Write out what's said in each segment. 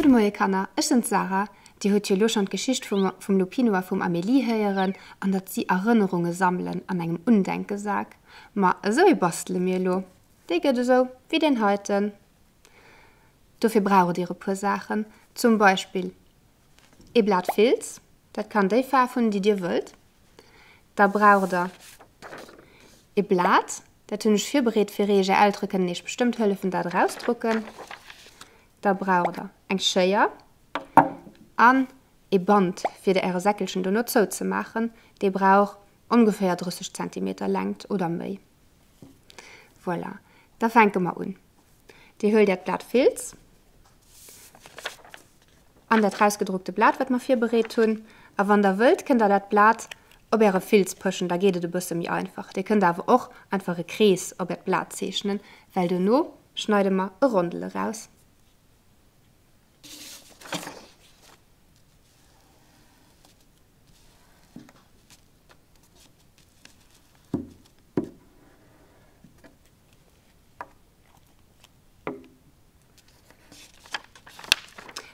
Gudde Moie Kanner, ech sinn d'Sarah. Dir hutt jo elo schonn d'Geschicht vum vum Lupino a vum Amélie héieren an datt si Erënnerunge sammelen an engem Undenkesak. Ma esou ee bastele mir elo. Dee gëtt esou wéi deen heiten. Dofir braucht dir e puer Saachen, zum Beispill ee Blat Filz, dat kann déi Faarf hunn, déi dir wëllt. Da braucht der ee Blat, dat hunn ech virbereet fir Iech, är Eltere kënnen Iech bestëmmt hëllefen dat erausdrucken. Da braucht der eng Schéier an ee Band fir äre Säckelchen dono zouzemaachen, dee brauch ongeféier 30 Zentimeter Längt oder méi. Voilà, da fänke mer un. Dir huelt äert Blat Filz an dat rausgedruckte Blat, wat mer virbereet hunn. A wann der wëllt, kënnt der dat Blat op äre Filz pëschen, da geet et e bësse méi einfach. Dir kënnt awer och einfach e Krees op äert Blat zeechnen, well dono schneide mer e Rondel eraus.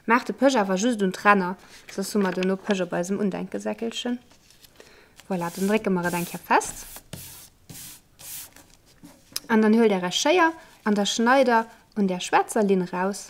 Maacht de Pësch awer just un d'Ränner, soss hu mer dono Pësch op eisem Undenkesäckelchen. Voilà, dann drécke mer et eng Kéier fest. An dann huelt Är Schéier an da schneit der un där schwaarzer Linn raus.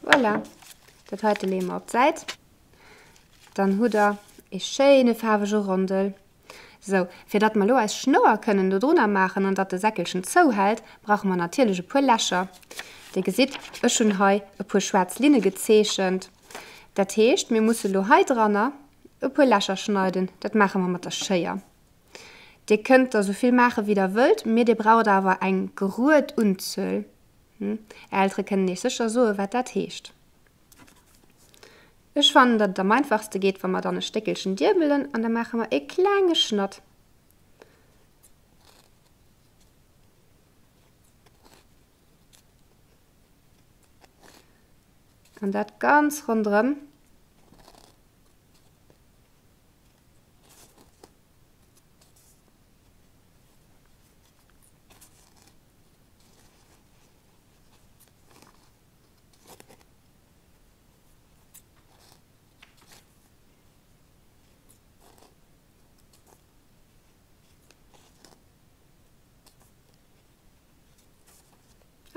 Voilà, dat heite leeë mer op d'Säit. Dann hutt der ee schéine faarwege Rondel. Sou, fir datt mer elo eis Schnouer kënnen do drunner maachen an datt de Säckelchen zouhält, brauche mer natierlech e puer Lächer. Dir gesitt, ech hunn hei e puer schwaarz Linne gezeechent. Dat heescht, mir musse lo hei dranner e puer Lächer schneiden. Dat maache mer mat der Schéier. Dir kënnt der sou vill maache wéi der wëllt, mee dir braucht awer eng gerued Unzuel. Är Eltere kënnen iech sécher soen, wat dat heescht. Ech fannen datt et am einfachste geet wa mer dann e Stéckelchen diebelen an da maache mer e klenge Schnatt. An dat ganz ronderëm.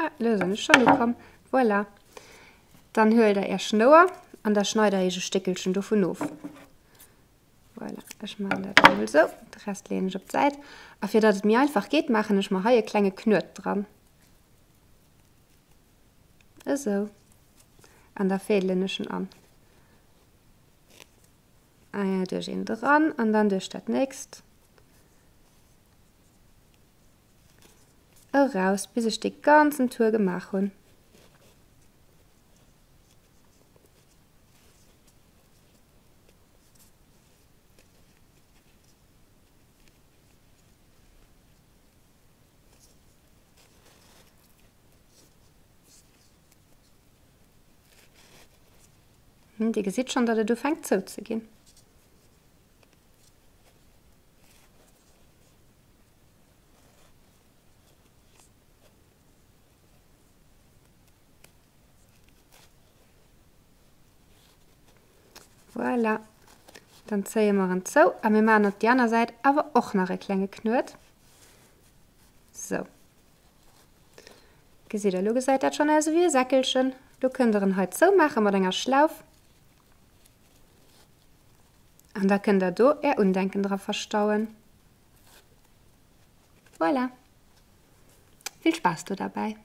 Ah, lo sinn ech schonn ukomm. Voilà. Dann huelt der är Schnouer an da schneit der iech e Stéckelchen dovun of. Voilà, ech maachen dat emol esou. De Rest leeën ech op d'Säit. A fir datt et méi einfach geet, maachen ech mer hei e klenge Knuet dran. Esou. An da fädelen ech en an. Duerch een dran an dann duerch dat nächst. Eraus, bis ech dee ganzen Tour gemaach hunn. Dir gesitt schonn, datt et ufänkt zou ze ginn. Voilà. Dann zéie mer en zou a mir maachen op déi aner Säit awer och nach e klenge Knuet. Sou. Gesitt der, lo gesäit dat schonn aus ewéi e Säckelchen. Lo kënnt der en hei zoumaache mat enger Schlauf. An da kënnt der do är Undenken dra verstauen. Voilà. Vill Spaass do derbäi.